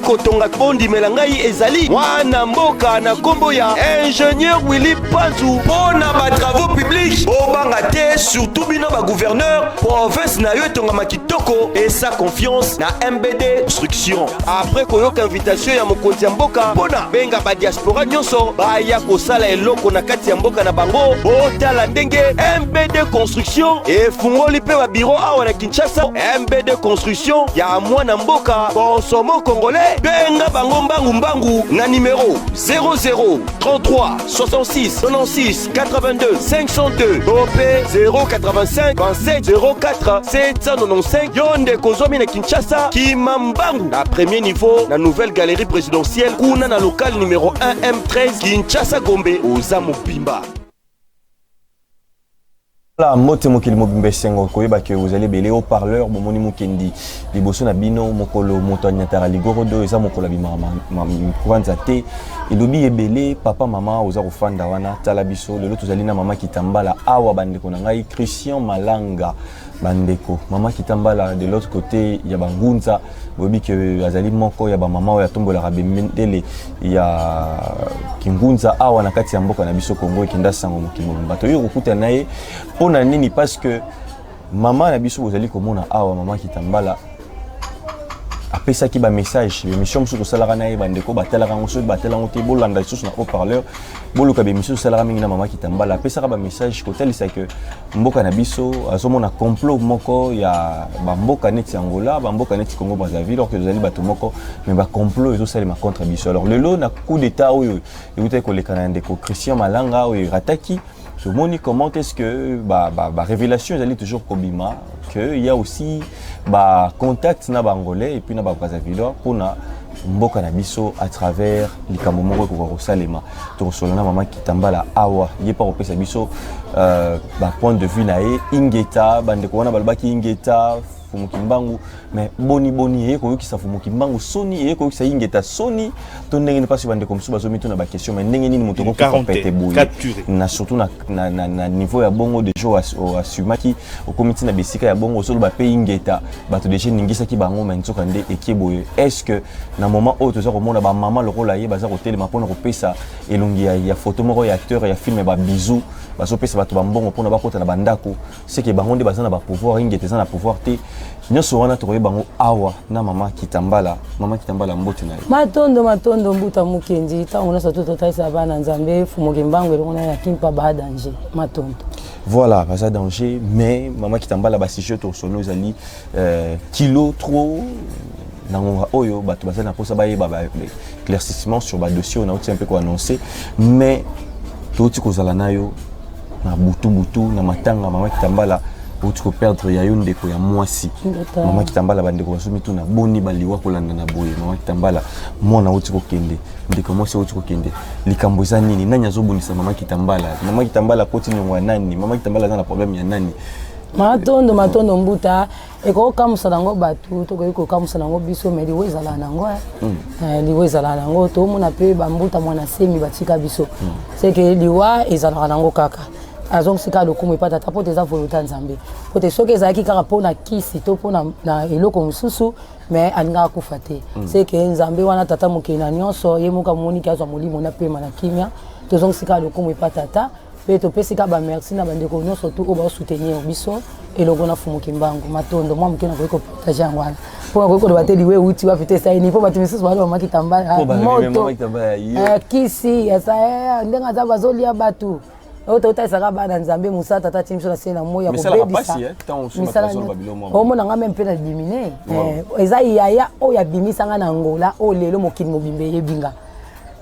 Kotonga bondimela ngai ezali mwana mboka na nkombo ya ingénieur Willy Panzu mpo na batravaux publics. Bobanga te, surtout bino bagouverneur, province na yo etongama kitoko. Esa confiance na MBD Construction. Après koyoka invitation ya mokonzi ya mboka mpo na benga badiaspora nyonso baya kosala eloko na kati ya mboka na bango, botala ndenge MBD Construction efungoli mpe babiro awa na Kinshasa. MBD Construction ya mwana mboka consomo congolais. Benga bango mbangu mbangu na numero 00 33 66 96 82 502 to mpe 085 27 04 795. Yo ndeko ozwami na Kinshasa, kima mbangu na premier niveau na nouvelle galerie présidentielle, kuna na local numéro 1 M13, Kinshasa Gombe, oza mobimba. Voilà, mbote mokili mobimba, esengo koyeba ke ozali ebele. Haut-parleur, bomoni mokendi liboso na bino. Mokolo moto anyataka ligorodo, eza mokolo abimaka kwanza te. Elobi ebele. Papa, mama, oza kofanda wana, tala biso. Lelo tozali na mama Kitambala awa, bandeko na ngai, Christian Malanga, bandeko, mama Kitambala de l'autre côté ya bangunza. Boyebi ke azali moko ya bamama oyo atombolaka bendele ya kingunza awa na kati ya mboka na biso Congo, ekenda sango mokili mobimba. Toyei kokutana na ye mpo na nini? Parce que mama na biso bozali komona awa, mama Kitambala, apesaki bamessage. Émission mosusu tosalaka na ye, bandeko batalaka yango. Soki batala yango te, bolanda lisusu na haut parleur, boluka baémission tosalaka mingi na mama Kitambala. Apesaka bamessage kotalisa ke mboka na biso azomona complot moko ya bamboka neti Angola, bamboka neti Congo Brazzaville, or que tozali bato moko, mais bacomplot ezosalema contre biso. Alors lelo, na coup d'état oyo eutaki koleka na ndeko Christian Malanga, oyo erataki, tomoni comment est-ce que ba révélation ezali toujours kobima que il y a aussi ba contact na baangolais et puis na babrazzavillois mpona mboka na biso à travers likambo moko ekoka kosalema. Tokosola na mama Kitambala awa, ye mpa kopesa biso bapoint de vue na ye. Ingeta, bandeko wana balobaki ingeta Fumu Kimbangu, mais boni boni eye koyokisa Fumu Kimbangu soni, eye koyokisa ingeta soni to ndenge nini? Mpasi bandeko mosusu bazomituna baquestion, mais ndenge nini moto okokufa pete boye, na surtout na niveau ya bongo? Déjà oassumaki, okomi ntina bisika ya bongo, ozoloba mpe ingeta, bato déjà eningisaki bango, mais nzoka nde ekie boye. Est ce que na moment oyo toza komona bamama lokola ye baza kotelema mpona kopesa elongi ya photo moko ya acteur ya film, babizu bazopesa bato bambongo mpona bakota na bandako, seke bango nde baza na bapouvoir, ingeta eza na pouvoir te? Nyonso wana tokoyeba bango awa na mama Kitambala. Mama Kitambala, mbote na ye. Matondo, matondo, mbuta Mukendi. Ntango nyonso to totalisa bana Nzambe, Fumoki Mbango elongo na ya Kimpa ba danger. Matondo. Voilà, baza danger. Mais mama Kitambala, basujet tosono ezali kilo trop na ngonga oyo. Bato baza na mposa bayeba baéclaircissement sur badossier oyo nauti mpe koannonce. Mais touti kozala na yo na butu butu na matanga. Mama Kitambala, outi koperdre ya yo ndeko ya mwasi. Mama Kitambala, bandeko bazomituna boni baliwa kolanda na boye. Mama Kitambala, mwana outi kokende, ndeko mwasi outi kokende, likambo eza nini? Nani azobundisa mama Kitambala? Mama Kitambala akoti niongo ya nani? Mama Kitambala aza na problème ya nani? Matondo, matondo, mbuta. Ekokamwisa nango bato, tokoki kokamwisa nango biso, mais liwa ezalaka nango. Liwa ezalaka nango. Tomona mpe bambuta mwana semi batika biso, seke liwa ezalaka nango kaka. Azongisi kaka lokumu epa tata, mpo te eza volonté ya Nzambe. Po te soki ezalaki kaka mpo na kisi to mpo na eloko mosusu, mais alingaka kufa te. Seke Nzambe wana, tata mokili na nyonso, ye moko amoniki azwa molimo na pema na kimia. Tozongisi kaka lokumu epa tata, mpe topesi kaka bamerci na bandeko nyonso tu oyo baosoutenir biso elongo na Fumu Kimbangu. Matondo. Mwa moke nakoki kopartage yango wana, mpo nakoki koloba te liwe euti wapi te, esali nini, mpo bato misusu baloba mama Kitambala moto kisi esa ndenge aza, bazolia bato oyo. Totalisaka bana Nzambe mosala tata tini biso na se na moi ya kobebisa misala. Omona nga meme mpe na dimine, eza yaya oyo abimisanga na Angola, oyo lelo mokili mobimba eyebi nga.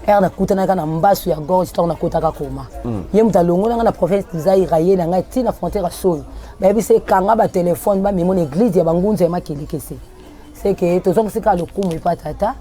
Ere nakutanaka na mbasu ya gorge ntango nakotaka koma, ye moto alongolanga na province Zaire, ye na ngai ntina frontière ya Solo. Bayebisa ekanga batelefone, bamemo na église ya bangunza ya Makelikese. Seke tozongisi kaka lokumu epa tata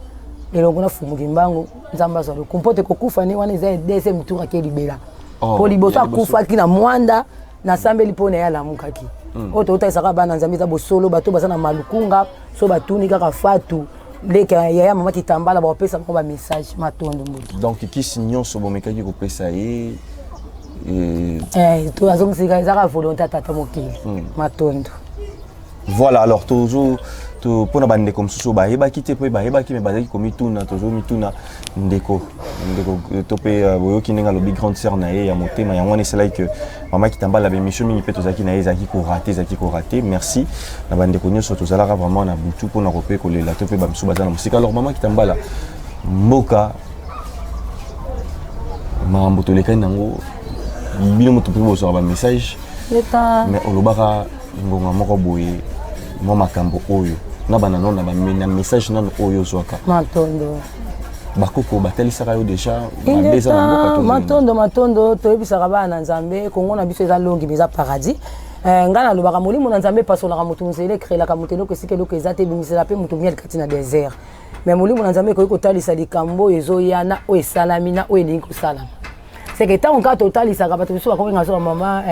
elongo na Fumuki Mbangu. Nzambe azwa lokumu, mpo te kokufa ne wana eza deuxième tour, ake libela, mpo liboso akufaki na Mwanda, nasambeli mpo na ye, alamukaki. Oyo totalisaka bana Nzambe eza bosolo. Bato baza na malukunga, so batuni kaka Fatu leke yaya mama Kitambala, bakopesa bango bamessage. Matondo, mbuta. Donc kisi nyonso bomekaki kopesa ye? Azongisika, ezaka volonté ya tata mokili. Matondo. Voilà, alors toujours To mpona bandeko mosusu bayebaki te, mpo bayebaki me bazalaki komituna, tozomituna ndeko ndeko to mpe boyoki ndenge alobi grande sœur na ye ya motema. Yango wana esalaki ke mama Kitambala, baémission mingi mpe tozalaki na ye ezalaki korater, ezalaki korater. Merci na bandeko nyonso tozalaka vraiment na butu mpona kope kolela to mpe bamisusu baza na mosika. Alors mama Kitambala, mboka makambo tolekani nango, bino moto mpe bozwaka bamessage, mais olobaka ngonga moko boye mwa makambo oyo na bana nano na message nano oyo ozwaka. Matondo. Bakoko batalisaka yo déjà mabe eza na mboka to? Matondo, matondo. Toyebisaka bana na Nzambe, Kongo na biso eza longi, mais eza paradis. Ngai nalobaka, molimo na Nzambe epasolaka moto nzela, ecréelaka moto eloko esika eloko eza te, ebimisela mpe moto miel kati na désert. Mais molimo na Nzambe ekoki kotalisa likambo oyo ezoya, na oyo esalami, na oyo elingi kosalama. Seke ntango kaka totalisaka bato mosusu bakobenga so bamama,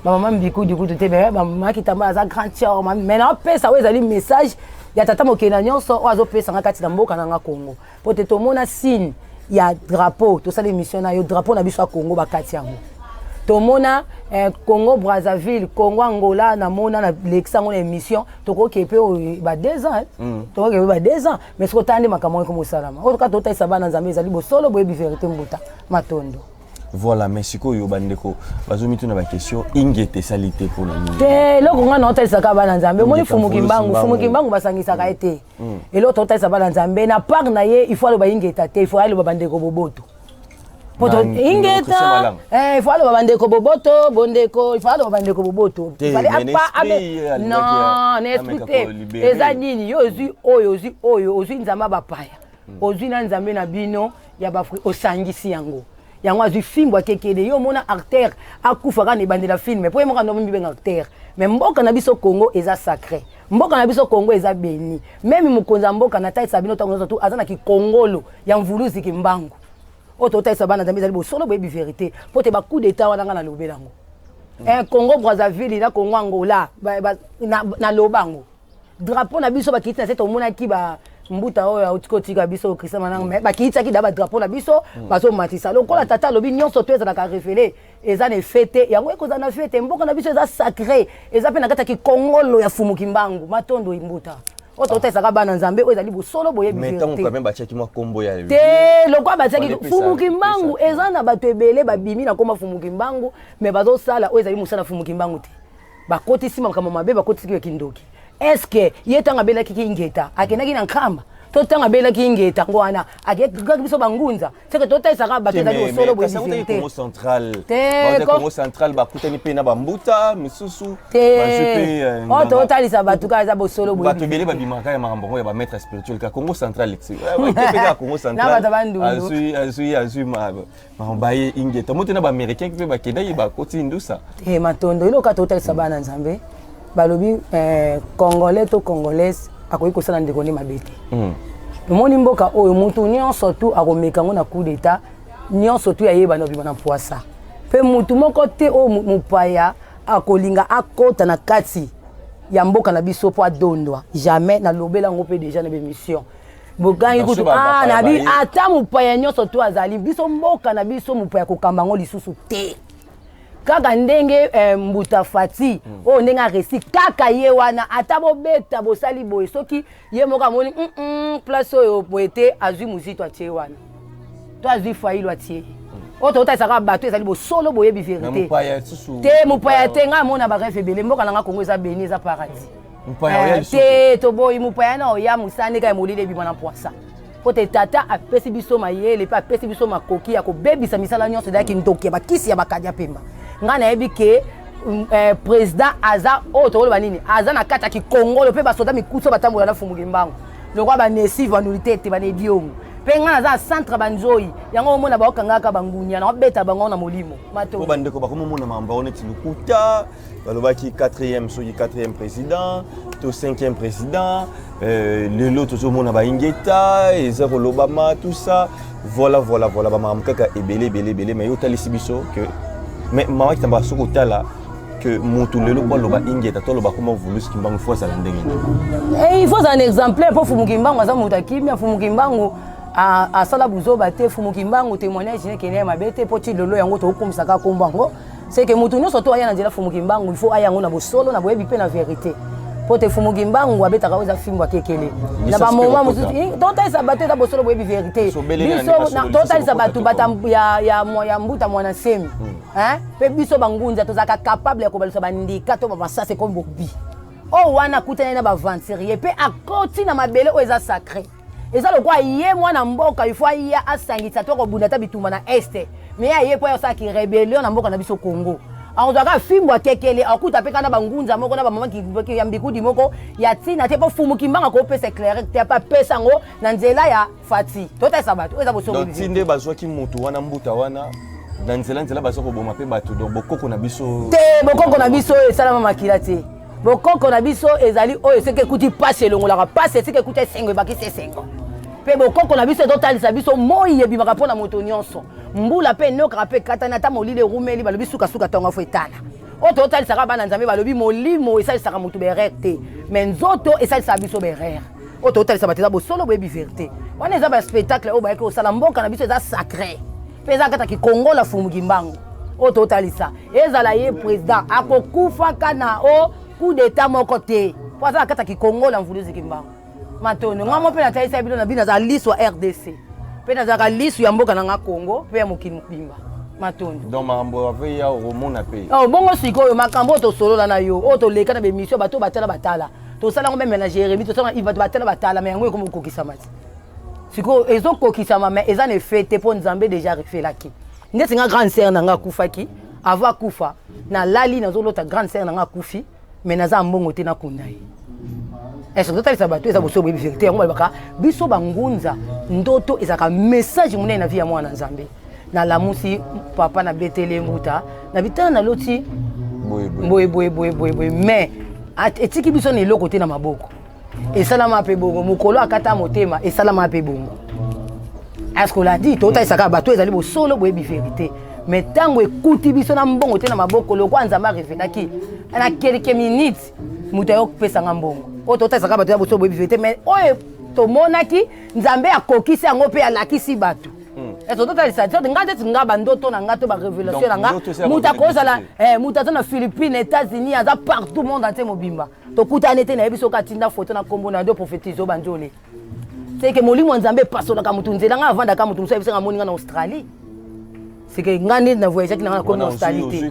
bamama mbikudi kutu te, mais bamama Kitamba aza grand sœur. Mais naopesa oyo ezali message ya tata mokili na nyonso oyo azopesanga kati na mboka na nga Congo, po te tomona signe ya drapeau. Tosala émission na yo, drapeau na biso ya Congo bakati yango. Tomona Congo Brazzaville, Congo Angola. Namona nalekisa yango na émission. Tokoki mpe oyo ba 2 ans, tokoki mpe ba 2 ans, mais soki otala nde makambo yango ekomosalama, oyo kaka totalisa bana Nzambe ezali bosolo, boyebi vérité. Mbuta, matondo. Voilà, mais sikoyo bandeko bazomituna baquestion: ingete esali te mpona nini? Te, eloko ngai na otalisaka bana Nzambe, omoni Fumuki Mbangu, Fumuki Mbangu basangisaka ye te. Eloko totalisa bana Nzambe na part na ye, il faut aloba ingeta te, il faut aloba bandeko boboto. Ingeta, il faut aloba bandeko boboto, bondeko, il faut aloba bandeko boboto. Non, na esprit te. Eza nini? Yo ozwi oyo, ozwi oyo, ozwi Nzambe ya bapaya, ozwi na Nzambe na bino ya baFri, osangisi yango. Yango azwi fimbo akekede. Yo omona acteur akufa kaka na ebandela film, mpo ye moko ando mibenga acteur. Mais mboka na biso Congo eza sacré, mboka na biso Congo eza béni. Même mokonzi ya mboka, natalisa bino ntango nyonso tu, aza na kikongolo ya mvuluzi Kimbangu. Oyo totalisa bana Nzambe ezali bosolo, boyebi vérité, mpo te bacoup d'état wana, nga nalobela yango. Congo Brazzaville na Congo Angola, naloba yango. Drapeau na biso bakiti na se, tomonaki ba mbuta oyo auti kotika biso, Christian Mananga, mais bakitisaki da badrapeau na biso, bazomatisa lokola tata alobi nyonso to ezalaka révélé, eza na effet te. Yango ekozala na effet te. Mboka na biso eza sacré, eza mpe na kati ya kikongolo ya Fumuki Mbangu. Matondo, mbuta. Oyo totalisaka bana Nzambe, oyo ezali bosolo, boyebi. Te. Lokwa batiaki Fumuki Mbangu, eza na bato ebele babimi na koma Fumuki Mbangu, mais bazosala oyo ezali mosala Fumuki Mbangu te. Bakotisi makambo mabe, bakotisi ya kindoki. Est-ce ye ntango abelaki kingeta, akendaki na Nkamba? To ntango abelaki ingeta ngo wana, akekaki biso bangunza? Seke totalisaka bato ezali bosolo. Boyebi te. Congo Central bakutani mpe na bambuta misusu. Te, oyo totalisa bato kaka eza bosolo. Bato ebele babimaka ya makambo yango ya bamaître spirituel ka Congo Central, kaka Congo Central. Bato bandundu. Azwi azwi baye ingeta mo te na baaméricain mpe bakendaki, bakoti ndusa. Te, matondo. Eloko kaka totalisa bana Nzambe, balobi Congolais to Congolaise akoki kosala ndeko nde mabe te. Omoni mboka oyo, mutu nyonso tu akomeka yango na coup d'état, nyonso tu yayebana obima na mpwasa. Mpe mutu moko te oyo mopaya akolinga akota na kati ya mboka na biso mpo adondwa, jamais. Nalobela yango mpe déjà na bémission. Bogangi kutu nabi ata mopaya nyonso tu azali biso mboka na biso, mopaya kokamba yango lisusu te. Kaka ndenge mbuta Fati oyo, ndenge aresi kaka ye wana, ata bobeta bosali boye, soki ye moko amoni place oyo boye te, azwi mozito atie wana, to azwi Fayulu atie. Oyo totalisaka bato ezali bosolo, boyebi vérité. Te, mopaya te. Ngai amona barêve ebele. Mboka na nga Kongo eza béni, eza paradis. Te, toboyi mopaya na oya mosani kaka ya molili ebima na poisa, po te tata apesi biso mayele mpe apesi biso makoki ya kobebisa misala nyonso ezalaki ndoki ya bakisi ya bakadi ya pemba. Ngai nayebi ke président aza oyo tokoloba nini, aza na kati ya kikongolo mpe basoda mikuso batambola na Fumuki Mbangu lokola banesive banuli te, banediongo. Mpe ngai naza na centre banzoi yango, omona baokangaka bangunya na obeta bango na molimo. Mato bandeko bakomomona makambo neti lokuta. Balobaki 4e, soki 4e président to 5e président, lelo tozomona baingeta eza kolobama, tout ça, voilà, voilà, voilà, bamakambo kaka ebele ebele ebele. Mais yo otalisi biso que, mais mama Kitamba, soki otala que moto lelo po aloba ingeta to aloba koma Vulusi Kimbangu, faut azala ndenge nini? Il faut azala na exemplaire, mpo Fumuki Mbangu aza moto akimia. Fumuki Mbangu asala buzoba te. Fumuki Mbangu, témoignage nekende ya mabe te, mpo ti lelo yango tokokumisaka kombo yango. C'est que moto nyonso to aya na nzela Fumuki Mbangu, il faut aya yango na bosolo, na boyebi mpe na vérité. Mpo te Fumu Kimbangu abetaka oyo eza fimbo akekele na bamoma mosusu. Totalisa bato eza bosolo, boyebi verité. Biso totalisa bato bata ya Mbuta Mwana Nsemi, mpe biso bangunza tozalaka capable ya kobalusa bandika to bamasasi ekomi bobi. Oyo wana akutani na baaventurier mpe akoti na mabele oyo eza sacré. Eza lokola ye mwana mboka, ifo aya asangisa to kobunda ata bitumba na Est, mais aye mpo asalaki rébellion na mboka na biso Congo. Akozwaka fimbo akekele, akuta mpe kana bangunza moko na bamama ya mbikudi moko ya ntina te, mpo Fumu Kimbanga akopesa éclaireur te, ape apesa yango na nzela ya Fati. Totalisa bato oyo eza bosolo. Ti nde bazwaki motu wana, mbuta wana, na nzela nzela baza koboma mpe bato. Donc bokoko na biso te, bokoko na biso oyo esalama makila te. Bokoko na biso ezali oyo esika ekuti pasi elongolaka pasi, esika ekuti esengo ebakisi esengo. Mpe bokoko na biso ezotalisa biso moi ebimaka mpo na moto nyonso, mbula mpe enokaka mpe ekatani. Ata molili erumeli, balobi sukasuka ntongo afo etala. Oyo tozotalisaka bana Nzambe, balobi molimo esalisaka moto baerreur te, mais nzoto esalisaka biso baerreur. Oyo tozotalisa bato eza bosolo, boyebi verité. Wana eza baspectacle oyo bayaki kosala. Mboka na biso eza sacré mpe eza kata kikongola Fumu Kimbangu. Oyo totalisa, ezala ye président akokufaka na o coup d'état moko te, po aza na kati ya kikongola Mvuluzi Kimbangu. Matondo. Nga mo mpe natalisa bino na bino, naza liso ya RDC mpe nazalaka liso ya mboka na nga Congo mpe ya mokili mobimba. Matondo. Donc makambo ave ya okomona mpe. Oh, bongo sikoyo makambo oyo tosolola na yo, oyo toleka na bémission, bato batala batala, tosala yango même na Jérémi, tosala na bato batala batala, mais yango ekomi kokokisama ti sikoyo. Ezokokisama, mais eza na effet te, mpo Nzambe déjà refelaki. Ndeti nga, grande sœur na nga akufaki. Avant akufa, nalali, nazolota grande sœur na nga akufi, mais naza mbongo te nakunda ye. Est-ce totalisa bato eza boso, boyebi vérité. Yango balobaka biso bangunza, ndoto ezalaka message monene na vie ya mwana Nzambe. Nalamusi papa, nabetele mbuta na bitala, naloti boye boye boye boye boye, mais etiki biso na eloko te na maboko. Esalama mpe bongo, mokolo akata motema, esalama mpe bongo. Est-ce olandi? Totalisaka bato ezali bosolo, boyebi vérité. Mais ntango ekuti biso na mbongo te na maboko, lokwa Nzambe arevelaki na quelques minutes, moto ayopesanga mbongo. Oyo totalisaka bato ya bosolo, boyebi vérité. Mais oyo tomonaki, Nzambe akokisi yango mpe alakisi bato. Totalisa nga ndeti nga bandoto na nga to barévélation na nga, moto akozala, moto aza na Philippine, États-Unis, aza partout, monde entier mobimba, tokutani te, nayebi soki atinda foto na nkombo na yo, prophétise oyo banzole seke molimo ya Nzambe epasolaka motu nzela. Nga avandaka, motu mosu ayebisanga amoni nga na Australie. Seke nga nde na voyageaki na nga, nakomi na Australie te.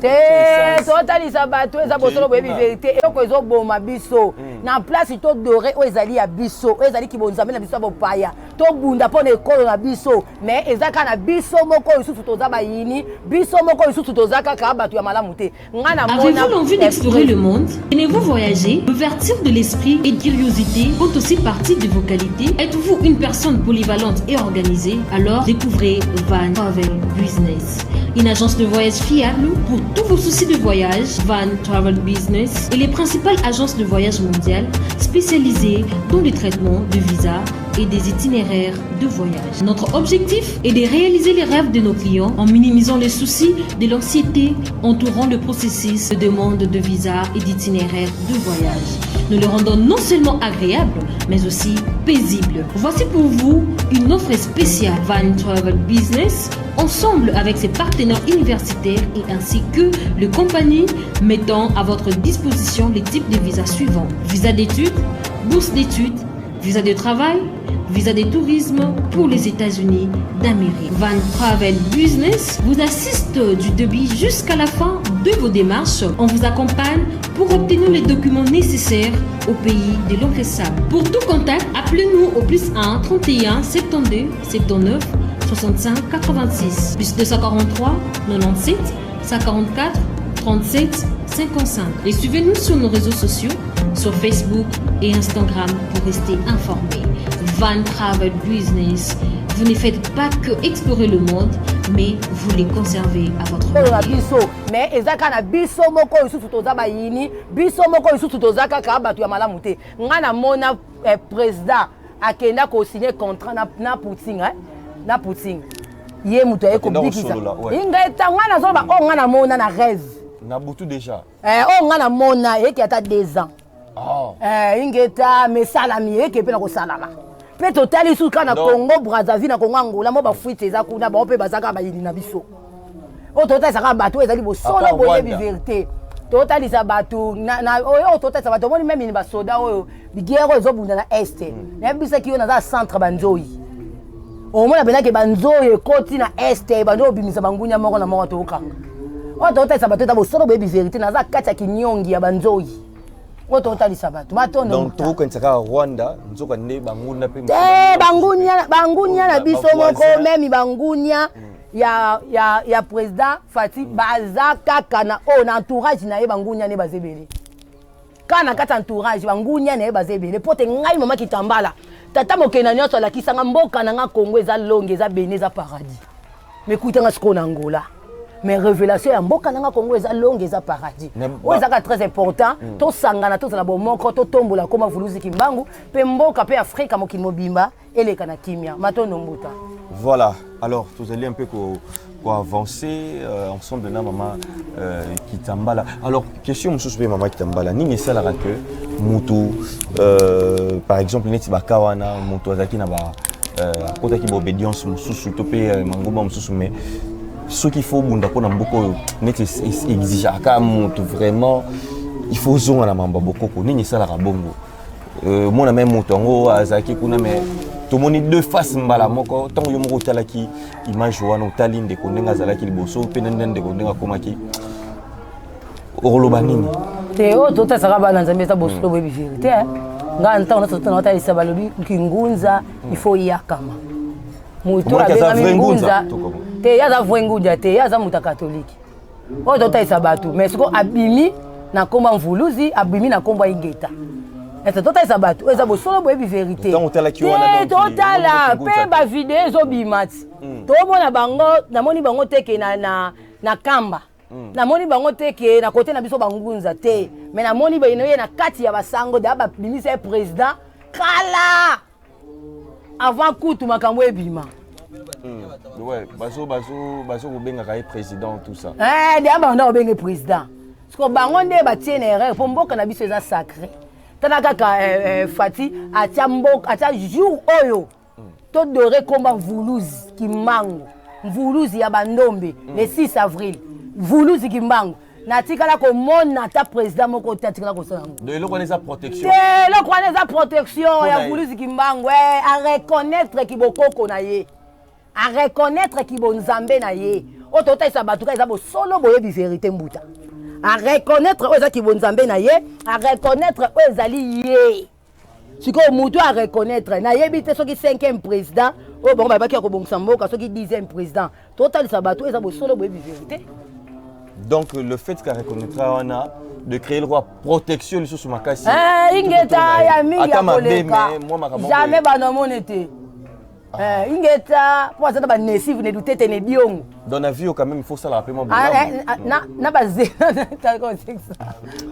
Te, totalisa bato eza bosolo, boyebi vérité. Eloko ezoboma biso na place todore oyo ezali ya biso, oyo ezali kibonzambe na biso ya bopaya, tobunda mpo na ekolo na biso, mais eza kaka na biso moko lisusu toza bayini, biso moko lisusu toza kaka bato ya malamu te. Avez-vous l'envie d'explorer le monde? Aimez-vous voyager? L'ouverture de l'esprit et curiosité font aussi partie de vos qualités. Êtes-vous une personne polyvalente et organisée? Alors découvrez Van Travel Business, une agence de voyage fiable pour tous vos soucis de voyage. Van Travel Business est les principales agences de voyage mondiales spécialisées dans le traitement de visas et des itinéraires de voyage. Notre objectif est de réaliser les rêves de nos clients en minimisant les soucis de l'anxiété entourant le processus de demande de visa et d'itinéraire de voyage. Nous le rendons non seulement agréable, mais aussi paisible. Voici pour vous une offre spéciale. Van Travel Business, ensemble avec ses partenaires universitaires et ainsi que le compagnie, mettant à votre disposition les types de visas suivants. Visa d'études, bourse d'études, visa de travail, visa de tourisme pour les États-Unis d'Amérique. Van Travel Business vous assiste du début jusqu'à la fin de vos démarches. On vous accompagne pour obtenir les documents nécessaires au pays de l'oncle Sam. Pour tout contact, appelez-nous au plus 1 31 72 79 65 86 plus 243 97 144 37 55 et suivez-nous sur nos réseaux sociaux, sur Facebook et Instagram, pour rester informé. Van Travel Business, vous ne faites pas que explorer le monde, mais vous les conservez à votre na manière. Biso, mais eza kaka na biso moko lisusu toza bayini, biso moko lisusu toza kaka bato ya malamu te. Nga namona président akenda kosigne contrat na Poutine, eh? Na Poutine, ye moto aye Akenda kobikisa. kosolola, ouais. Ngai nga nazoloba oyo nga namona na rêve. Na butu déjà? Eh, oyo nga namona eke ata 2 ans. Ah. Eh, ingeta mesalami eke mpe na kosalama mpe totali susu kaka na Congo Brazzaville, na Congo Angola, mo bafuite eza kuna, bango mpe baza kaka bayini na biso. Oyo totalisaka bato oyo ezali bosolo, À part boyebi Rwanda. vérité. Totalisa bato oyo, totalisa bato. Omoni même basoda oyo, guerre oyo ezobunda na Est, nayebisaki yo, naza centre banzoi. Omona mpenake banzoi ekoti na Est, banzoi obimisa bangunya moko na moko. Tokanga oyo totalisa bato, eta bosolo, boyebi vérité. Naza kati ya kinyongi ya banzoi oyo totalisa bato. Matondo. Donc tokokanisa kaka Rwanda, nzoka nde banguna mpe te, bangunya na biso moko, même bangunya ya président Fati baza kaka na oyo na entourage na ye. Bangunya nde baza ebele kaka na kati ya entourage, bangunya na ye baza ebele. Mpo te ngai mama Kitambala, tata mokenda nyonso alakisanga mboka na nga Kongo eza longe, eza béni, eza paradis. Mekutanga sikoyo na Angola, mais révélation ya mboka nanga Kongo eza longe, eza paradis. Oyo ezaka très important. Tosangana, tozala bomoko, totombola koma Vuluzi Kimbangu mpe mboka mpe Afrika, mokili mobimba eleka na kimia. Matondo, mbuta. Voilà, alors tozali un peu ko avancer ensemble na mama Kitambala. Alors question mosusu mpe, mama Kitambala, nini esalaka ke mutu, par exemple neti baka wana, moto azalaki na ba akotaki baobédience mosusu to mpe mangomba mosusu, mais soki faut obunda mpona mboka oyo, neti exigeaka motu vraiment il faut ozonga na mambo ya bokoko? Nini esalaka bongo? Mona me moto yango azalaki kuna, mais tomoni deux faces mbala moko. Ntango yo moko otalaki image wana, otali ndeko ndenge azalaki liboso mpe nde ndeko ndenge akomaki, okoloba nini? Te, oyo totasaka bana Nzambe eza bosolo, boyebi vérité. Ngai ntango nyonso totana otalisa, balobi kingunza il faut yakama moto abengami ngunza te. Ye aza vrai ngunza te, ye aza moto ya katolike. Oyo totalisa bato, mais sikoyo abimi na nkombo ya Mvuluzi, abimi na nkombo ya Ingeta. Ete totalisa bato, oyo eza bosolo, boyebi vérité. Te, totala mpe bavideo ezobima ti tomona bango. Namoni bango te ke na kamba, namoni bango te ke na kote na biso bangunza te, mais namoni bino ye na kati ya basango da babimisa ye président kala avant kutu makambo ebima. Ouais, bazo bazo bazo kobengaka ye président, tout ça. Eh, deya bango nde kobenge président. Siko bango nde batie na erreur, mpo mboka na biso eza sacré. Tala kaka Fati atia mboka, atia jour oyo todore komba Mvuluzi Kimbangu, Mvuluzi ya Bandombe, le 6 avril, Mvuluzi Kimbangu. Natikala komona ata président moko te atikala kosala yango. Eloko wana eza protection. Te, eloko wana eza protection ya Mvuluzi Kimbangu. Areconnaître kibokoko na ye, areconnaître kibonzambe na ye. Oyo totalisa bato kaka eza bosolo, boyebi vérité. Mbuta areconnaître oyo eza kibonzambe na ye, areconnaître oyo ezali ye. Sikoyo motu areconnaître, nayebi te soki cinquième président oyo bango bayebaki ya kobongisa mboka, soki 10e président. Totalisa bato oyo eza bosolo, boyebi vérité. Donc le fait qu'a reconnaîtra wana de créer le roi protection lisusu makasi. Ingeta ya mingi ya koleka, jamais banomone te. Ingeta, mpo aza na banesive ne dutete ne diongo. Dans la vie quand même il faut sala mpe mwa. Na bazela.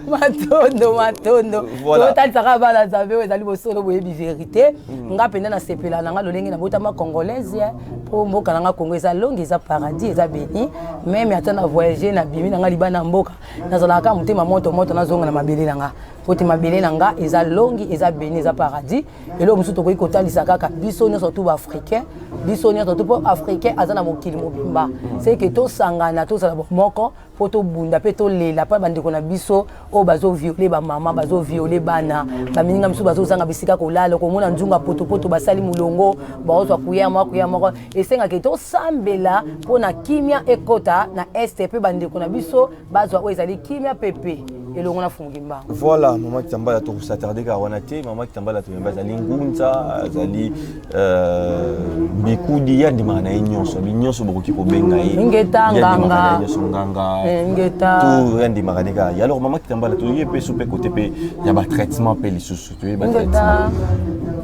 Matondo, matondo. Totalisaka bana Nzambe oyo ezali bosolo, boyebi vérité. Nga mpenza nasepela na nga lolenge nabotama congolaise, mpo mboka na nga Congo eza longi, eza paradis, eza béni. Même ata na voyage, nabimi na nga libanda ya mboka, nazalaka kaka motema moto moto nazonga na mabele na nga, po te mabele na nga eza longi, eza béni, eza paradis. Eloko mosusu tokoki kotalisa kaka biso nyonso tu baafricain, biso nyonso tu, mpo africain aza na mokili mobimba, c'est que tosangana, tozala bomoko mpo tobunda mpe tolela mpo bandeko na biso oyo bazoviole bamama, bazoviole bana, baminga mosusu bazozanga bisika kolala. Komona nzunga potopoto, basali molongo, baozwa cuillère moko, cuillère moko. Esengaka tosambela mpo na kimia ekota na Est mpe bandeko na biso bazwa oyo ezali kimia pepe elongo na Fungi Mbango. Voilà, mama Kitambala, tokos'attarder kaka wana te. Mama Kitambala, toyemba, azali ngunza, azali bikudi, ye andimaka na ye nyonso, bi nyonso bokoki kobenga ye. Ingeta. Ye andimaka na ye nganga. Nyonso, nganga. Ingeta. To ye andimaka ne kaka ye. Alors mama Kitambala, toye mpe so mpe kote mpe ya batraitement mpe lisusu, toye batraitement,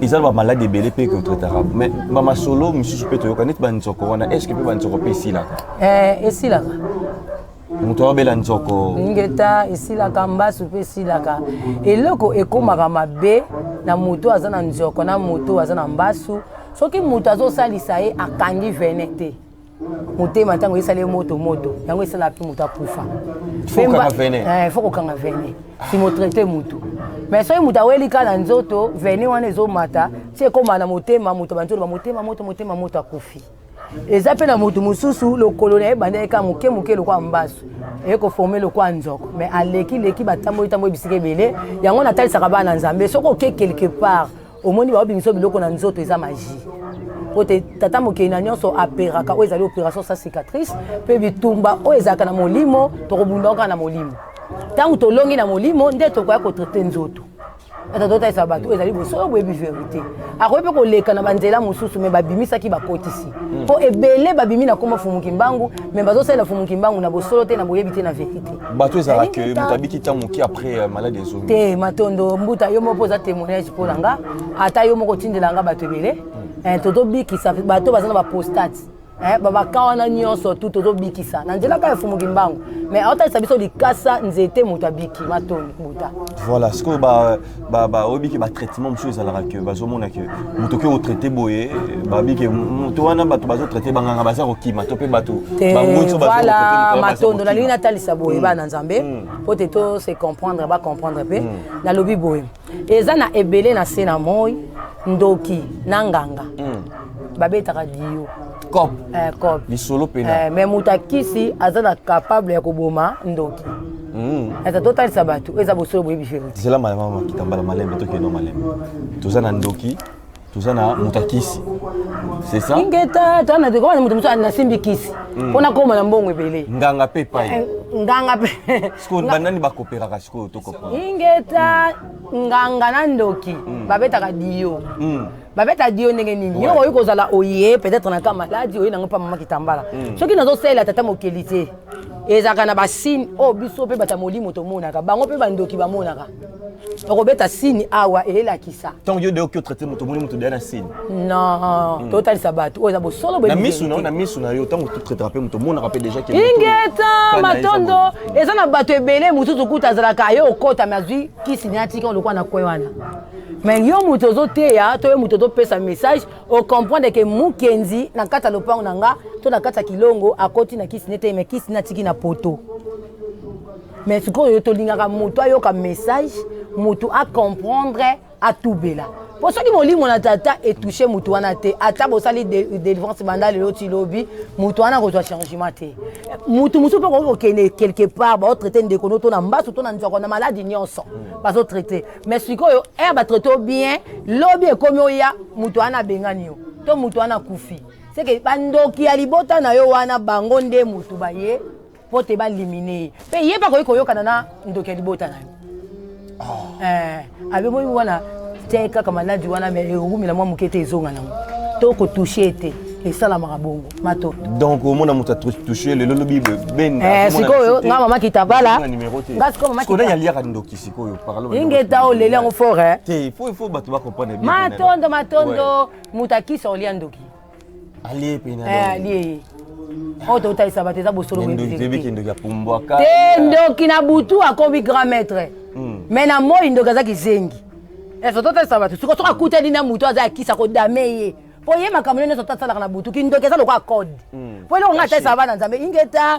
eza na bamaladi ebele mpe kotraitaka, mais bamasolo mosusu mpe toyoka neti banzoko wana. Est ce que mpe banzoko mpe esilaka? Esilaka. Moto aobela nzoko. Ngeta, esilaka. Mbasu mpe esilaka. Eloko ekomaka mabe na moto aza na nzoko, na moto aza na mbasu, soki moto azosalisa ye akangi venin te, motema ntango esali ye moto moto, yango esalaka mpe moto akufa. Faut kokanga venin. Faut kokanga venin si motraite motu. Mais soki moto aweli kaka na nzoto, venin wana ezomata ti ekóma na motema, moto banzolo bamotema moto, motema moto, akufi. Eza mpe na motu mosusu, lokolo na ye ebandaki kaka moke moke lokola mbasu, eye koforme lokola nzoko, mais aleki leki, batamboli tamboli bisika ebele. Yango natalisaka bana na Nzambe, soki oke quelque part, omoni baobimisa biloko na nzoto, eza magie, po te tata mokeli na nyonso aperaka. Oyo ezali opération sa cicatrice, mpe bitumba oyo ezalaka na molimo, tokobunda kaka na molimo. Ntango tolongi na molimo, nde tokoya kotraiter nzoto. Ata totalisa bato oyo ezali bosolo, boyebi vérité. Akoki mpe koleka na banzela mosusu, mais babimisaki, bakotisi, mpo ebele babimi na kombo Fumu Kimbangu, mais bazosalela Fumu Kimbangu na bosolo te, na boyebi te, na vérité. Bato ezalaka ke moto abiki ntango moke, après malade ezongi. Te, Matondo Mbuta, yo moko oza témoignage mpo na nga. Ata yo moko otindela nga bato ebele. Tozobikisa bato baza na baprostate, babaka wana nyonso tu tozobikisa na nzela kaka ya Fumu Kimbangu, mais aotalisa biso likasa nzete, moto abiki. Matondo Mbuta. Voilà, sikoyo oyebiki batraitement mosusu ezalaka ke bazomona ke moto okoki kotraiter boye, babiki moto wana, bato bazotraiter, banganga baza kokima to mpe bato. Voilà, Matondo, nalingi natalisa boye bana Nzambe, po te to se comprendre, bacomprendre mpe. Nalobi boye, eza na ebele na se na moi, ndoki na nganga babetaka dio. Cop. Cop. Lisolo pena. Mais moto akisi aza na capable ya koboma ndoki. Eza totalisa bato eza bosolo, boyebi vérité. Zela, mama Kitambala, malembe, tokende malembe. Toza na ndoki, toza na moto akisi, c'est ça? Ingeta, toza na koma moto mosusu nasimbi kisi mpona koma na mbongo ebele. Nganga mpe epai. Nganga mpe. Sikoyo banani bakopéraka sikoyo, tocomprendre? Ingeta, nganga na ndoki babetaka dio. Babeta dio ndenge nini? Yo okoki kozala oye peut-être na ka maladi, oye nango mpa mama Kitambala. Soki nazosalela tata mokeli te, ezalaka na basigne oyo biso mpe bato ya molimo tomonaka, bango mpe bandoki bamonaka. Okobeta signe awa, eyelakisa. Ntango yo de oki otraiter moto, omoni moto deya na signe? Non, totalisa bato oyo eza bosolo. Na misu na yo, na misu na yo, ntango totraitaka mpe moto, omonaka mpe déjà ke Ingeta, Matondo, eza na bato ebele mosusu kuta azalaka aye okota, mais azwi kisi ne atika lokwa na kwe wana. Mais yo moto ozoteya to yo moto ozopesa message, ocomprendre ke mokenzi na kati ya lopango na nga to na kati ya kilongo akoti na kisi nete, mais kisi natiki na poto. Mais sikoyo tolingaka moto ayoka message, moto acomprendre, atubela, mpo soki molimo na tata etouche motu wana te, ata bosali délivrance banda lelo ti lobi, motu wana akozwa changement te. Motu mosusu mpe akoki kokende quelque part, baotraiter ndeko no to na mbasu to na nzoko na maladi nyonso, bazotraiter. Mais sikoyo ere batraiter yo bien, lobi ekomi oya, motu wana abengani yo to motu wana akufi, seke bandoki ya libota na yo wana, bango nde motu baye mpo te balimine ye. Mpe ye mpe akoki koyokana na ndoki ya libota na yo. Abemoi wana te kaka maladi wana, mais ewumela mwa moke te, ezonga nango to kotoucher te, esalamaka bongo, Matondo. Donc omona moto atouche lelo, lobi benda. Sikoyo nga mama Kitabala, nga sikoyo mama Sikoyo aliaka ndoki sikoyo? Ingeta, oleli yango fort. Te, il faut bato bacomprendre bien. Matondo, Matondo, moto akisi olia ndoki. Alie pena. Alie ye. Oyo totalisa bato eza bosolo. Ndoki, ndoki apumbwaka. Te, ndoki na butu akomi grand maître, mais na moi ndoki aza kizengi. Eso totalisa bato. Siko soki akutani na motu aza akisa, kodame ye, mpo ye makambo nyonso tasalaka na butu. Kindoki eza lokola code, mpo eloko nga atalisa bana Nzambe, ingeta,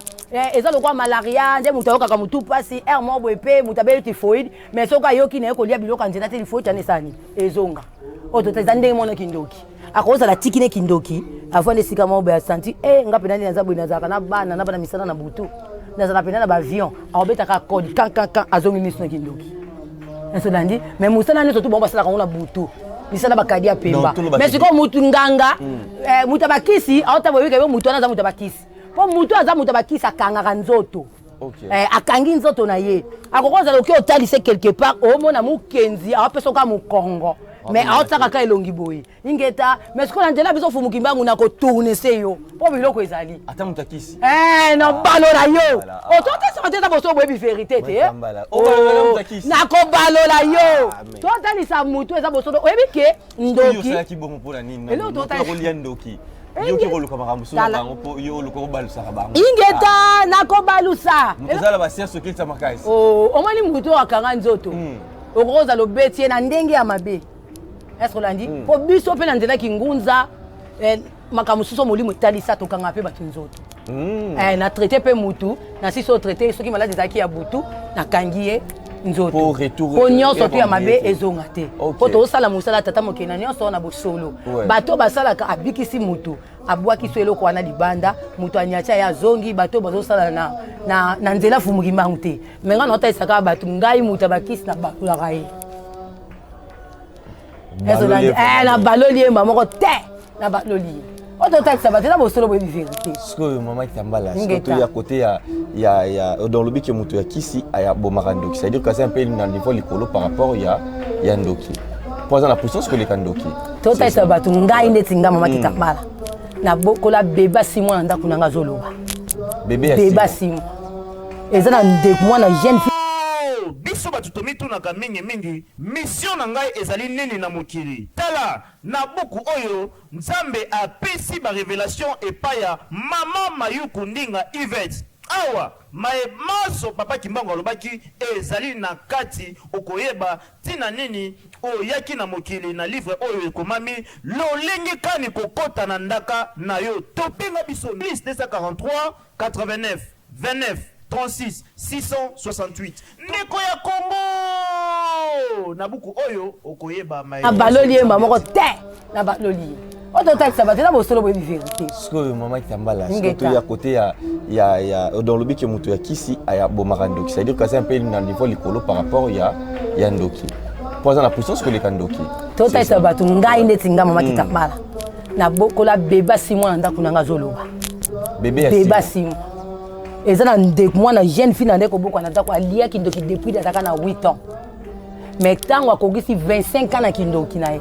eza lokola malaria nde moto ayokaka motu mpasi aire moko boye, mpe moto abeli typhoïde, mais soki ayoki na ye kolia biloko ya nzela te, typhoïde wana esani ezonga. Oyo tota eza ndenge mona kindoki akozala tiki ne kindoki avandi esika moko boye, asanti e nga mpena nde naza boye, nazalaka na bana na bana misala na butu, nazala mpena na baavion, akobetaka code kan kan kan, azongi miso na kindoki nasolandi. Mais mosala nyonso tu bango basalaka yango na butu, misala bakadi ya pemba. Mais sikoyo mutu nganga, mutu ya bakisi aota boyebika yo mutu wana aza mutu ya bakisi, mpo mutu aza mutu ya bakisi akangaka nzoto. Akangi nzoto na ye, akoki kozala oki otalise quelque part, omona mokenzi aopesa oka mokongo, mais aotiaka kaka elongi boye. Ingeta. Mais sikoyo na nzela biso Fumu Kimbangu na kotourne se yo, mpo biloko ezali. Ata moto akisi. Na balola yo, ototesaka te, eza boso boyebi vérité te. Nakobalola yo, totalisa mutu eza bosolo, oyebi ke ndoki. Olia ndoki, yoki koluka makambo mosusu na bango, mpo yo oluka kobalusaka bango. Ingeta, nakobalusa. Moto ozala basianse, okilisa makasi. Omoni mutu oyo akanga nzoto, okoki kozala obeti ye na ndenge ya mabe. Est olandi? Mpo biso mpe na nzela kingunza, makambo mosusu molimo etalisa, tokanga mpe bato nzoto. Na traiter mpe mutu na sisi oyo traiter, soki maladi ezalaki ya butu, nakangi ye. Nzoto mpo nyonso to ya mabe ezonga te, mpo tozosala mosala tata mokili na nyonso na bosolo. Bato basalaka, abikisi motu, abwakisi eloko wana libanda, moto anyatia ye azongi. Bato bazosala na nzela fumuki mbangu te. Me ngai naotalisaka bato, ngai moto abakisi na balolaka ye na baloli ye mba moko te, na baloli ye oyo totalisa bato eza bosolo, boyebi vérité. Sikoyo mama Kitambala, sikoyo toya côté ya donc lobi ke moto ya kisi ayabomaka ndoki, c'est à dire que aza mpe na niveau likolo par rapport ya ndoki, mpo aza na puissance koleka ndoki. Totalisa bato, ngai neti nga mama Kitambala, nabokola bébé 6 mois na ndako na nga, azoloba. Bébé 6 mois eza na ndeko mwana jeune fille. Biso bato tomitunaka mingimingi: mission na ngai ezali nini na mokili? Tala na buku oyo Nzambe apesi barévélation epai ya mama Mayuku Ndinga Ivet. Awa maye maso papa Kimbangu alobaki ezali na kati. Okoyeba ntina nini oyaki na mokili na livre oyo ekomami lolenge kani kokɔta na ndaka na yo. Tobenga biso plus 243 89 29 36 668. Ndeko ya Kongo, na buku oyo okoyeba. Na baloli ye mba moko te, na baloli ye oyo totalisa bato eza bosolo, boyebi vérité. Sikoyo mama Kitambala, sikoyo toya côté ya donc lobi ke moto ya kisi ayabomaka ndoki, c'est à dire que aza mpe na niveau likolo par rapport ya ndoki, mpo aza na puissance koleka ndoki. Totalisa bato, ngai neti nga mama Kitambala, nabokola bébé 6 mois na ndako na nga, azoloba. Bébé 6 mois eza na ndeko mwana jeune fille na ndeko bokwa na ndako, aliaki ndoki depuis azalaka na 8 ans. Mais ntango akokisi 25 ans na kindoki na ye,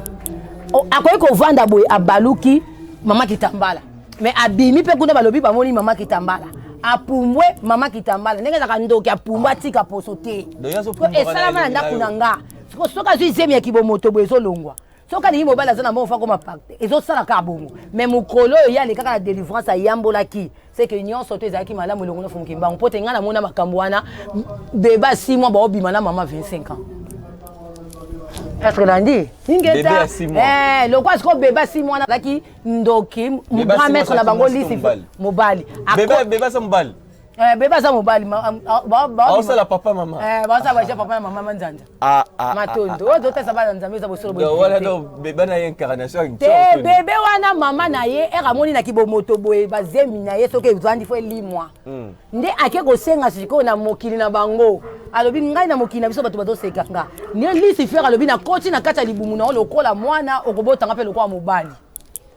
akoki kovanda boye, abaluki mama Kitambala, mais abimi mpe kuna, balobi bamoni mama Kitambala apumbwe. Mama Kitambala ndenge ezalaka, ndoki apumbwe, atika poso te. Esalama na ndako na nga. Soki azwi zemi ya kibomoto boye, ezolongwa. Soki alingi mobali, aza na mbongo, fa koma pacte, ezosala kaka bongo. Mais mokolo oyo ye alekaka na délivrance, ayambolaki, c'est que nyonso to ezalaki malamu elongo na fumuki mbango. Mpo te ngai namona makambo wana, bébé 6 mois baobima na mama 25 ans. Est-ce que nandi ingeta lokwa sikoyo bébé 6 mois azalaki ndoki, grand maître na bango lisi mobali. Bébé aza mobali? Bébé aza mobali. Aosala papa mama. Baosala baja papa na mama manzanza. Matondo oyo totesa bana Nzambe eza bosolo. Bébé na ye incarnation. Te, bébé wana mama na ye ere amoni na kibomoto boye, bazemi na ye soki evandi fo elimwa, nde ake kosenga sikoyo na mokili na bango. Alobi: ngai na mokili na biso bato bazoseka nga. Nde Lucifer alobi: nakoti na kati ya libumu na yo lokola mwana, okobotanga mpe lokola mobali.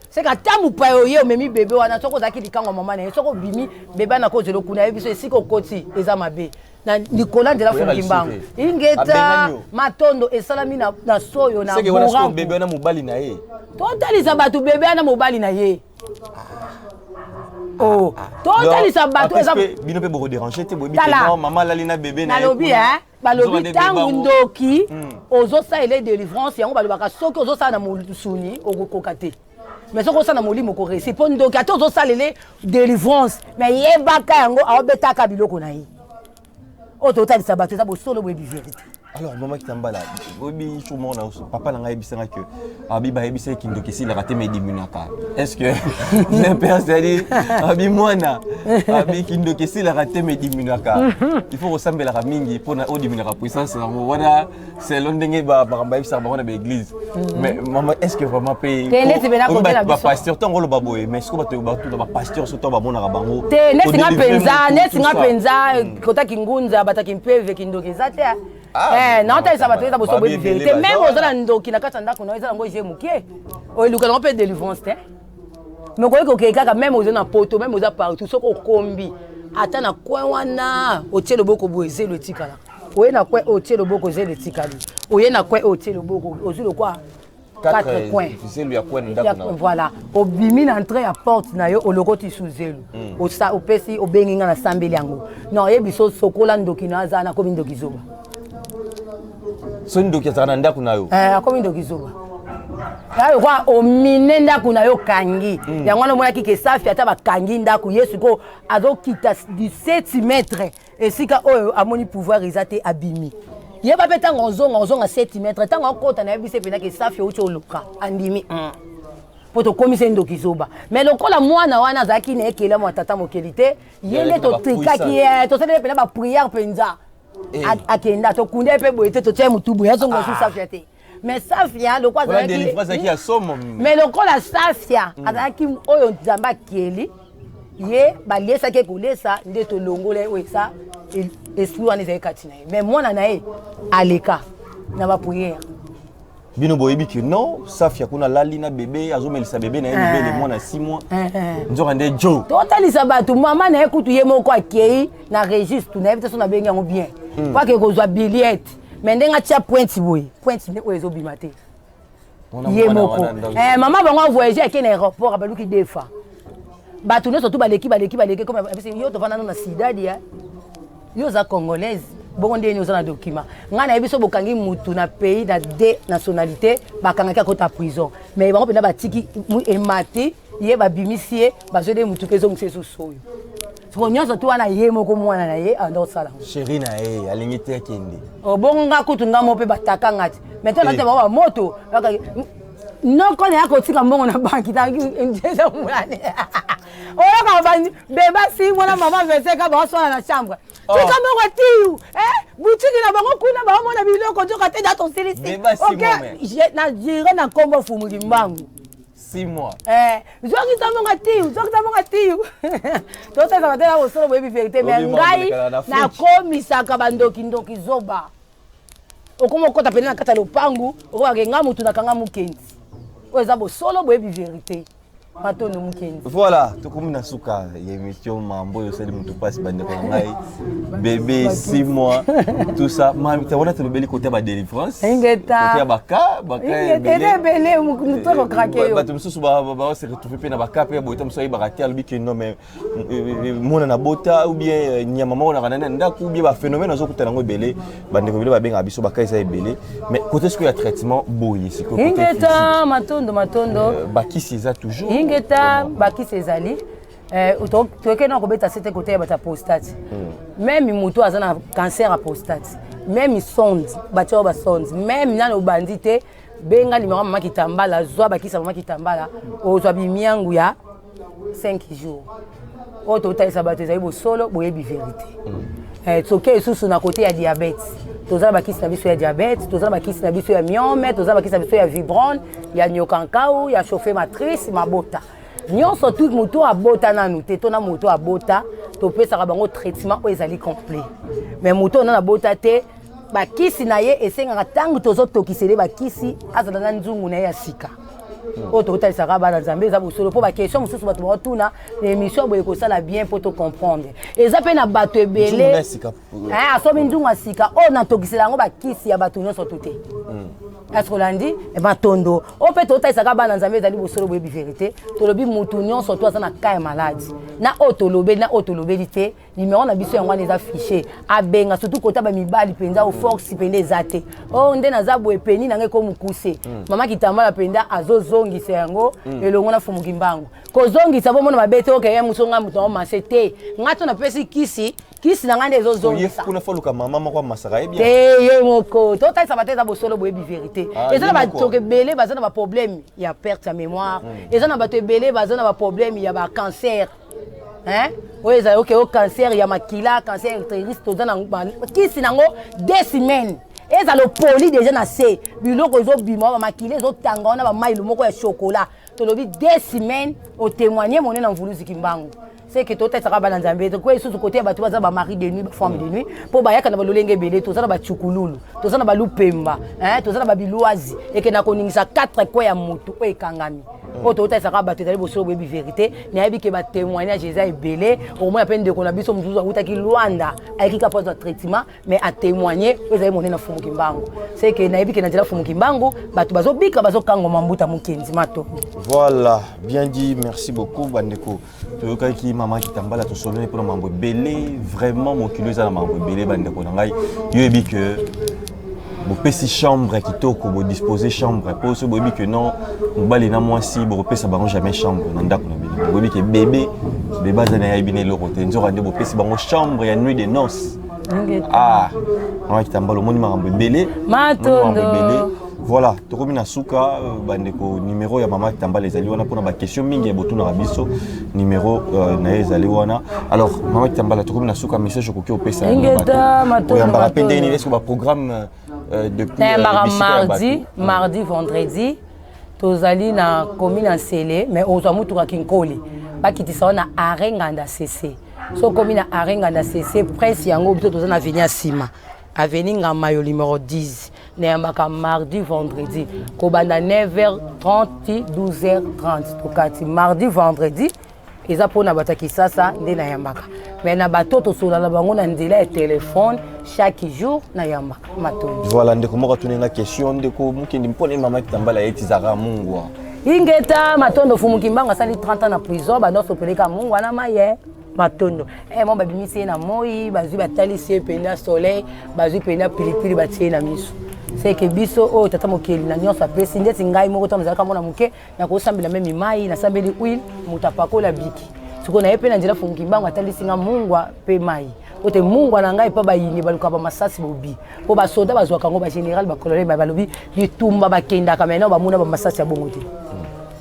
Seke ata mopaya oye omemi bébé wana, soki ozalaki likango ya mama na ye, soki obimi bébé wana kozela okuna, yebi biso esika okoti eza mabe na likolo nzela fungi mbango. Ingeta, matondo esalami na soyo na bébé wana mobali na ye. Totalisa bato, bébé wana mobali na ye. Oh, totalisa bato eza bino mpe bokodéranger te, boyebi mama alali na bébé na ye. Nalobi balobi ntango ndoki ozosalela délivrance yango, balobaka soki ozosala na mosuni okokoka te, mais soki osala na molimo okoréussir. Mpo ndoki ata ozosalele délivrance, mais yebaka yango aobetaka biloko na ye. Oyo totalisa bato eza bosolo, boyebi vérité. Alors mama Kitambala, oyebi jour moko na papa na ngai ayebisanga ke abi bayebisa kindoki esilaka te, mais ediminaka. Est ce que père, c'est-à-dire abi mwana abi kindoki esilaka te, mais ediminaka, il faut kosambelaka mingi mpona odiminaka puissance yango wana, selon ndenge makambo bayebisaka bango na baéglise. Mais mama, est ce que vraiment mpe bapasteur ntango oloba boye, mais siko bato batuna bapasteur so ntango bamonaka bango? Te, neti nga mpenza, neti nga mpenza kotaki ngunza bataki mpeve, kindoki eza te. Naotalisa bato eza boso, boyebi vérité. Même oza na ndoki na kati ya ndako na yo, eza nango je mokie, oyeluka nango mpe délivrance te. Mais okoki kokei kaka, même oza na poto, même oza partout, soki okombi ata na coin wana, otie loboko boye, zelo etikalaka. Oye na coin oyo, otie loboko, zelo etikali. Oye na coin oyo, otie loboko, ozwi lokwa quatre coins. Zelo ya coin ndako. Voilà, obimi na entrée ya porte na yo, olokoti su zelo, opesi, obengi nga, nasambeli yango na oyebi so sokola ndoki na aza nakomi ndoki zoba. So ndoki azalaka na ndako na yo? Akomi ndoki zoba. Lokwa omine ndako na yo, okangi yango wana, omonaki ke safi ata bakangi ndako ye, sikoyo azokita 17 mètre esika oyo amoni pouvoir eza te, abimi. Yeba mpe ntango ozonga, ozonga 7 mètre. Ntango akota, nayebi se mpenza ke safi outi oluka, andimi mpo tokomisa ye ndoki zoba. Mais lokola mwana wana azalaki na ekelamu ya tata mokeli te, ye nde totrikaki ye, tosaleli mpenza baprière mpenza. Eh. Akenda tokunda ye mpe boye te, totia ye motu boye, azonga lisusu Safia te. Mais Safia lokola azalaki ya somo, mais lokola Safia azalaki oyo Nzambe akeli ye, baliesaki ye kolesa nde tolongola ye oyo eza esprit wana ezali kati na ye. Mais mwana na ye aleka na baprière. Bino boyebi ke non, Safia kuna alali na bebe, azomelisa bebe na ye libele, mwana 6 mois, nzoka nde jo. Totalisa bato mama na ye kutu ye moko akei na registre, nayebi te so nabengi yango bien, po ake kozwa billet. Mais ndenge atia pointe boye, pointe nde oyo ezobima te. Ye moko mama bango avoyage, ake na aéroport, abaluki defa. Bato nyonso tu baleki, baleki, baleki. Comme yo tovanda no na Sidadi, yo oza Congolaise, bongo ndenge oza na document? Ngai nayebi so bokangi mutu na pays na de nationalité, bakangaki, akota prison. Mais bango mpenza batiki emati ye, babimisi ye, bazweli mutu mpe ezongisa esusu oyo. Soko nyonso tu wana, ye moko mwana na ye anda osala. Chéri na ye alingi te akende. Bongo nga kutu, nga mo mpe bataka nga ti maintenant nate bango bamoto noko na ya kotika mbongo na banki eza mulani. Oyoka bebasi mwana mama 25 baoswana na chambre, tika mbongo atiyu butiki na bango kuna, baomona biloko nzoka te da tosilisi na jire na nkombo Fumuli Mbangu. 6 mois. Zwakisa mbongo atiyu, zwakisa mbongo atiyu. Tosalaka te na bosolo, boyebi vérité. Mais ngai nakomisaka bandokindoki zoba. Okoma okota pene na kati ya lopangu, okobake nga mutu nakanga mokendi. Oyo eza bosolo, boyebi vérité. Matondo, Mokendi. Voilà, tokomi na suka ya émission. Mambo oyo osali motu mpasi, bandeko na ngai, bébé 6 mois, tout ça. Wana tolobeli côté ya badélivrance, côté ya baka baka ebele, motu akokrake yo. Bato mosusu base retrouve mpe na baka mpe ya boye. Ta mosusu ayebaka te, alobi ke non, mais mwana na bota ou bien nyama moko naka nani na ndako ou bien baphénomène azokutana yango ebele. Bandeko ebele babengaka biso, baka eza ebele. Mais côté sikoyo ya traitement boye, sikoyo? Ingeta, matondo, matondo. Bakisi eza toujours? Ingeta, bakisi ezali. Toyeke na kobeta sete côté ya bato ya prostate. Même moto aza na cancer ya prostate, même sonde batia oyo basonde, même nani obandi te, benga numéro ya mama Kitambala, zwa bakisi ya mama Kitambala, ozwa bimiangu ya 5 jours. Oyo totalisa bato ezali bosolo, boyebi vérité. Soki lisusu na côté ya diabète, toza na bakisi na biso ya diabète, toza na bakisi na biso ya myome, toza na bakisi na biso ya fibrome, ya nyokankau, ya chauffe matrice, mabota nyonso tu. Moto abota nanu te to na moto abota, topesaka bango traitement oyo ezali complet. Mais moto oyo nanu abota te, bakisi na ye esengaka ntango tozotokisele bakisi, azala na nzungu na ye ya sika. Oyo tokotalisaka bana Nzambe eza bosolo, mpo baquestion mosusu bato baotuna na émission boye kosala bien mpo tocomprendre. Eza mpe na bato ebele asomi nzungu ya sika oyo natokisela yango bakisi ya bato nyonso tu te. Est-ce olandi, matondo? Oyo mpe totalisaka bana Nzambe ezali bosolo, boyebi vérité. Tolobi mutu nyonso to aza na cas ya maladi, na oyo tolobeli, na oyo tolobeli te, numéro na biso yango wana eza fiche, abenga. Surtout kota bamibali mpenza, o force mpenza eza te. Oyo nde naza boye, peni na ngai ko mokuse, mama Kitambala mpenza azozongisa yango elongo na Fumuki Mbangu. Kozongisa bomona mabe te, okeye moso ngai moto aomase te, ngai to napesi kisi, kisi na ngai nde ezozongisa. Kuna foluka mama moko amasaka ye bien. Te, ye moko totalisa bato eza bosolo, boyebi vérité. Eza na bato ebele baza na baproblème ya perte ya mémoire, eza na bato ebele baza na baproblème ya bacancer oyo ezali oke o cancer ya makila, cancer utérus. Toza na kisi nango 2 semaines, ezala opoli déjà na se, biloko ezobima, bamakila ezotanga wana, bamailo moko ya chocolat. Tolobi 2 semaines, otémoigne monene na mvuluzi Kimbangu. C'est que totalisaka bana Nzambe. Tokoya lisusu côté ya bato baza bamari de nuit, bafemme de nuit, mpo bayaka na balolenge ebele. Toza na bacukululu, toza na balupemba, toza na babilwazi ekenda koningisa 4 coin ya motu oyo ekangami. Oyo totalisaka bato ezali bosolo, boyebi vérité. Nayebi ke batémoignage eza ebele. Okomona mpe ndeko na biso mosusu awutaki Lwanda, ayeki kaka mpo azwa traitement, mais atémoigne oyo ezali monene na Fumu Kimbangu. C'est que nayebi ke na nzela Fumu Kimbangu bato bazobika, bazokangoma. Mbuta Mokenzi, mato. Voilà, bien dit, merci beaucoup bandeko. Toyokaki mama Kitambala, tosololi mpona mambo ebele. Vraiment mokili eza na mambo ebele. Bandeko na ngai, yoyebi ke bopesi chambre ya kitoko, bodispose chambre, mpo soki boyebi ke non, mobali na mwasi bokopesa bango jamais chambre na ndako na bino. Boyebi ke bébé, bébé aza na yayebi na eloko te, nzoka nde bopesi bango chambre ya nuit de noces. Ah, mama Kitambala, omoni makambo ebele. Matondo. Ebele. Voilà, tokomi na suka euh, bandeko numéro ya mama Tambala ezali wana mpona baquestion mingi ya botunaka biso numéro euh, na ye ezali wana. Alors mama Tambala tokomi na suka message okoki opesa oyambaka mpe ndenge nini est-ce que baprogramme euh, depuis nayambaka mardi mardi vendredi tozali na commune ya nsele mais ozwa motuka kinkoli bakitisa wana arrêt nganda cc so okomi na arrêt nganda cc presse yango biso toza na avenue ya nsima avenue ngamayo numero 10 nayambaka mardi vendredi kobanda 9h30 ti 12h30 tokati mardi vendredi eza mpona bato ya kisasa nde nayambaka mais na bato tosolola na bango na nzela ya telefone chaque jour nayambaka matondi voilà ndeko moko atuni nga question ndeko mukendi mpona mama kitambala ye tizaka mungwa ingeta matondo fumu kimbangu asali 30 ans na prison banda osopeleka mungwa na maye matondo eh, mo babimisi ye na moi bazwi batalisi ye mpenza soleil bazwi mpenza pilipili batie ye na miso seke biso oyo tata mokeli na nyonso apesi ndeti ngai moko ntango nazalaka mwana moke nakosambela meme mai nasambeli huile moto apakola biki sikoyo naye mpe na nzela fumu kimbangu atalisi nga mungwa mpe mai po te mungwa na ngai mpo bayini baluka bamasasi bobi mpo basoda bazwaka yango bagénéral bacolonel balobi bitumba bakendaka maintenant bamona bamasasi ya bongo te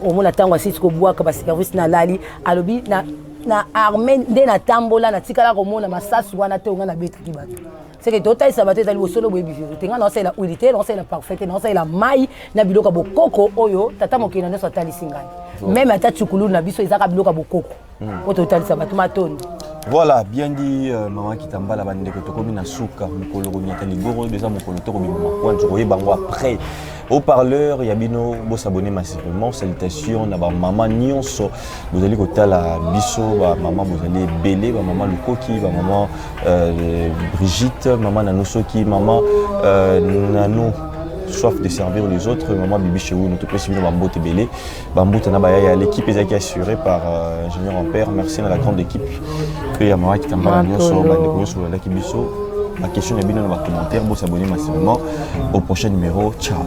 omona ntango asisi kobwaka baservice na lali alobi na, na armée nde natambola natikala komona masasi wana te onga nabetaki bato seke totalisa bato ezali bosolo boyebi verité ngai naosalela huile te naosalela parfait te naosalela mai na biloko ya bokoko oyo tata mokili na nyonso atalisi ngai meme ata cukululu na biso ezaka biloko ya bokoko oyo totalisa bato matondi Voilà, bien dit euh, maman Kitambala bandeko tokomi na suka mokolo konyata ligoro eza mokolo tokobima makwanzu koyeba yango après au parleur ya bino bosabonner massivement salutation na bamama nyonso bozali kotala biso bamama bozali ebele bamama lukoki bamama euh, Brigitte mama Nano soki mama euh, Nano soif de servir les autres maman Bibi Cheou topesi bino bambote ebele bambuta na bayaya l'équipe ezalaki assurée par euh, ingénieur ampère merci na la grande équipe mpe ya mama kitambala nyonso bandeko nyonso bolandaki biso baquestion na bino na bacommentaire bosabonner massivement au prochain numéro ciao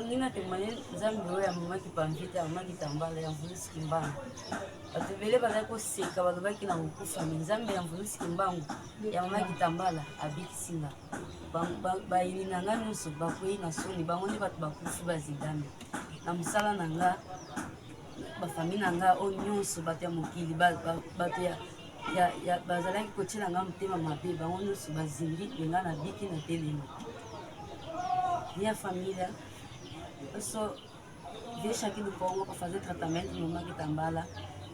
ndenge témoigne nzambe oyo ya mama kipamvita mama kitambala ya mvulusi kimbangu bato ebele bazali koseka balobaki na kokufa me nzambe ya mvulusi kimbangu ya mama kitambala abikisi nga bayini na nga nyonso bakwei na soni bango nde bato bakufi bazidame na mosala na nga bafami na nga oyo nyonso bato ya mokili bato ya bazalaki kotyela nga motema mabe bango nyonso bazingi me nga nabiki na telemi minha família eu sou deixo aqui do Congo para fazer tratamento no Maquitambala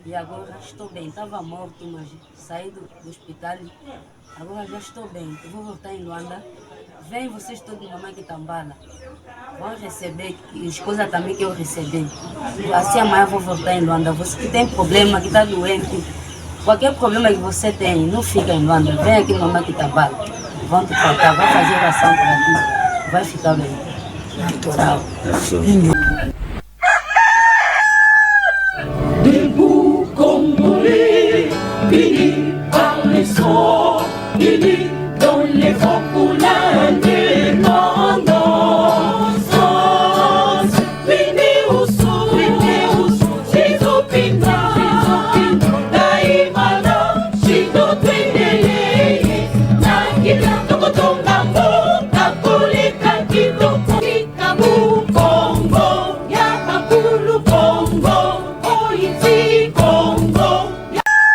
e agora estou bem. Estava morto, mas saí do, do hospital. Agora já estou bem. Eu vou voltar em Luanda. Vem vocês todos no Maquitambala. Vão receber as coisas também que eu recebi. Assim amanhã vou voltar em Luanda. Você que tem problema, que está doente, qualquer problema que você tem, não fica em Luanda. Vem aqui no Maquitambala. Vão te tratar, vai fazer oração para ti. Vai ficar bem. Tchau.